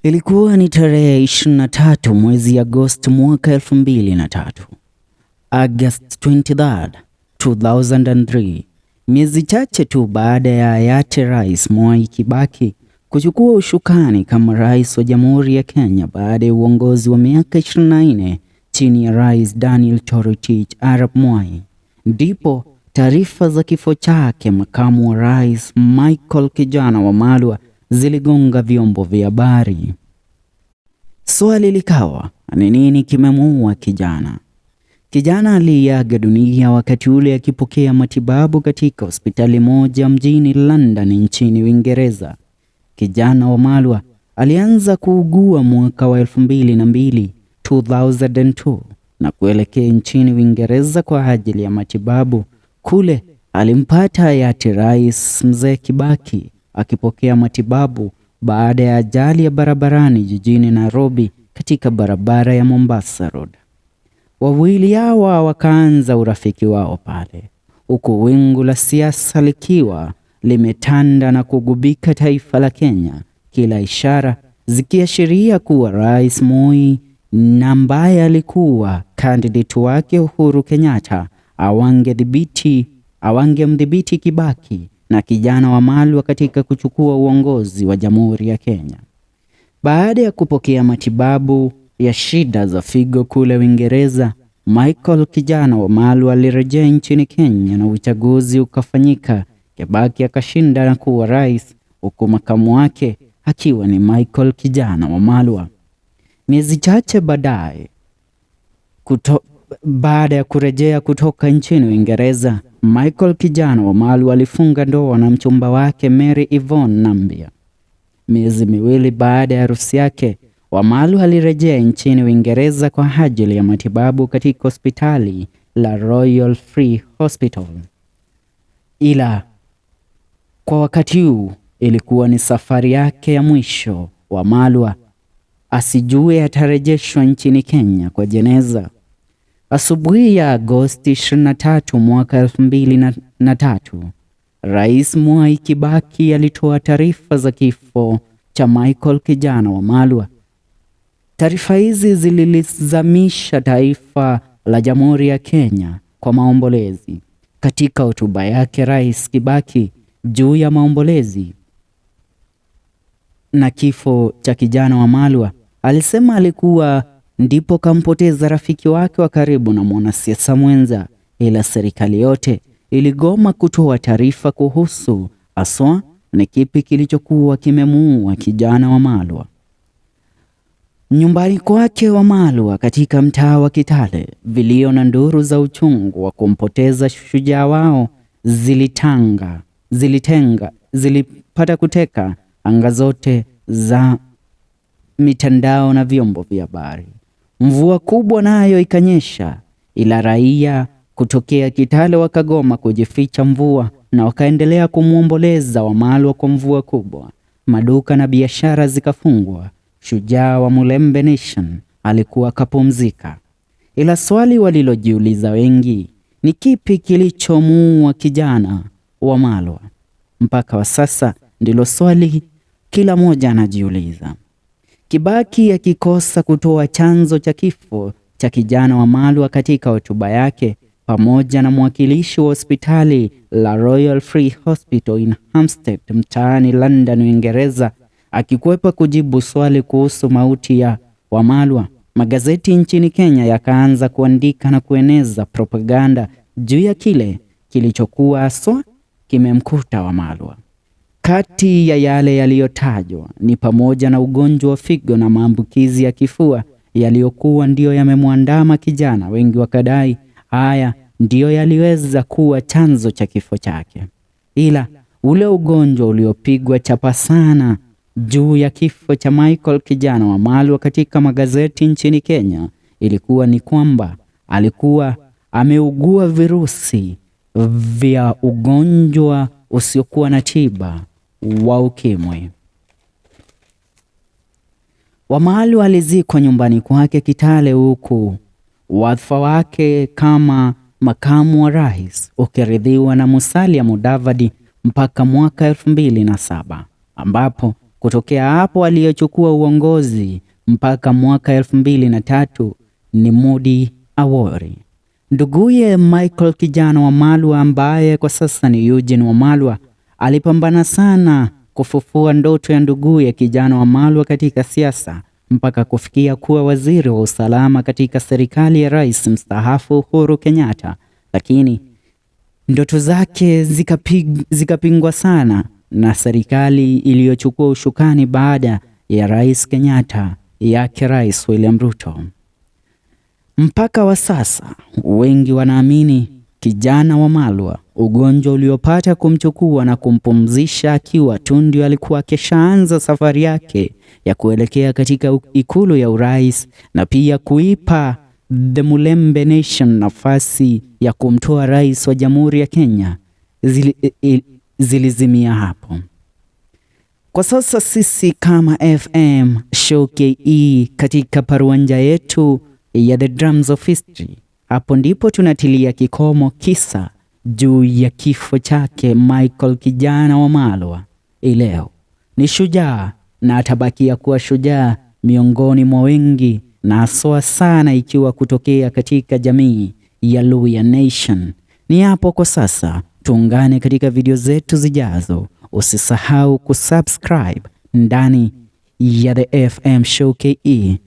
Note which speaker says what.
Speaker 1: Ilikuwa ni tarehe 23 mwezi Agosti mwaka 2003, August 23, 2003, miezi chache tu baada ya hayati Rais Mwai Kibaki kuchukua ushukani kama rais wa Jamhuri ya Kenya baada ya uongozi wa miaka 24 chini ya Rais Daniel Toroitich Arap Moi, ndipo taarifa za kifo chake makamu wa rais Michael Kijana Wamalwa ziligonga vyombo vya habari. Swali likawa ni nini kimemuua kijana? Kijana aliaga dunia wakati ule akipokea matibabu katika hospitali moja mjini London nchini Uingereza. Kijana Wamalwa alianza kuugua mwaka wa 2002, 2002 na kuelekea nchini Uingereza kwa ajili ya matibabu. Kule alimpata hayati Rais Mzee Kibaki akipokea matibabu baada ya ajali ya barabarani jijini Nairobi katika barabara ya Mombasa Road. Wawili hawa wakaanza urafiki wao pale, huku wingu la siasa likiwa limetanda na kugubika taifa la Kenya, kila ishara zikiashiria kuwa Rais Moi na ambaye alikuwa candidate wake Uhuru Kenyatta awangemdhibiti Kibaki na Kijana Wamalwa katika kuchukua uongozi wa Jamhuri ya Kenya. Baada ya kupokea matibabu ya shida za figo kule Uingereza, Michael Kijana Wamalwa alirejea nchini Kenya na uchaguzi ukafanyika. Kibaki akashinda na kuwa rais, huku makamu wake akiwa ni Michael Kijana Wamalwa. Miezi chache baadaye baada ya kurejea kutoka nchini Uingereza, Michael Kijana Wamalwa alifunga ndoa na mchumba wake Mary Yvonne Nambia. Miezi miwili baada ya harusi yake, Wamalwa alirejea nchini Uingereza kwa ajili ya matibabu katika hospitali la Royal Free Hospital. Ila kwa wakati huu ilikuwa ni safari yake ya mwisho. Wamalwa asijue atarejeshwa nchini Kenya kwa jeneza. Asubuhi ya Agosti 23 mwaka 2003, Rais Mwai Kibaki alitoa taarifa za kifo cha Michael Kijana Wamalwa. Taarifa hizi zililizamisha taifa la Jamhuri ya Kenya kwa maombolezi. Katika hotuba yake, Rais Kibaki juu ya maombolezi na kifo cha Kijana Wamalwa alisema alikuwa ndipo kampoteza rafiki wake wa karibu na mwanasiasa mwenza, ila serikali yote iligoma kutoa taarifa kuhusu haswa ni kipi kilichokuwa kimemuua Kijana Wamalwa. Nyumbani kwake Wamalwa katika mtaa wa Kitale, vilio na nduru za uchungu wa kumpoteza shujaa wao zilipata kuteka anga zote za mitandao na vyombo vya habari. Mvua kubwa nayo ikanyesha, ila raia kutokea Kitale wakagoma kujificha mvua na wakaendelea kumwomboleza Wamalwa kwa mvua kubwa. Maduka na biashara zikafungwa. Shujaa wa Mulembe Nation alikuwa akapumzika. Ila swali walilojiuliza wengi ni kipi kilichomuua Kijana Wamalwa? Mpaka wa sasa ndilo swali kila mmoja anajiuliza. Kibaki akikosa kutoa chanzo cha kifo cha Kijana Wamalwa katika hotuba yake pamoja na mwakilishi wa hospitali la Royal Free Hospital in Hampstead mtaani London, Uingereza, akikwepa kujibu swali kuhusu mauti ya Wamalwa, magazeti nchini Kenya yakaanza kuandika na kueneza propaganda juu ya kile kilichokuwa haswa kimemkuta Wamalwa. Kati ya yale yaliyotajwa ni pamoja na ugonjwa wa figo na maambukizi ya kifua yaliyokuwa ndiyo yamemwandama kijana. Wengi wakadai haya ndiyo yaliweza kuwa chanzo cha kifo chake. Ila ule ugonjwa uliopigwa chapa sana juu ya kifo cha Michael Kijana Wamalwa katika magazeti nchini Kenya ilikuwa ni kwamba alikuwa ameugua virusi vya ugonjwa usiokuwa na tiba wa ukimwi. Wamalwa alizikwa nyumbani kwake Kitale, huku wadhifa wake kama makamu wa rais ukiridhiwa na Musalia Mudavadi mpaka mwaka 2007 ambapo Kutokea hapo aliyochukua uongozi mpaka mwaka 2003 ni Mudi Awori. Nduguye Michael Kijana Wamalwa ambaye kwa sasa ni Eugene Wamalwa alipambana sana kufufua ndoto ya nduguye Kijana Wamalwa katika siasa mpaka kufikia kuwa waziri wa usalama katika serikali ya rais mstaafu Uhuru Kenyatta, lakini ndoto zake zikapingwa sana na serikali iliyochukua ushukani baada ya rais Kenyatta yake Rais William Ruto. Mpaka wa sasa wengi wanaamini Kijana Wamalwa, ugonjwa uliopata kumchukua na kumpumzisha akiwa tu ndio alikuwa akishaanza safari yake ya kuelekea katika ikulu ya urais na pia kuipa The Mulembe Nation nafasi ya kumtoa rais wa Jamhuri ya Kenya zilizimia hapo. Kwa sasa sisi kama FM Show KE katika paruanja yetu ya The Drums of History, hapo ndipo tunatilia kikomo kisa juu ya kifo chake Michael Kijana Wamalwa. Ileo ni shujaa na atabakia kuwa shujaa miongoni mwa wengi, na haswa sana ikiwa kutokea katika jamii ya Luhya Nation. Ni hapo kwa sasa, tuungane katika video zetu zijazo. Usisahau kusubscribe ndani ya The FM Show KE.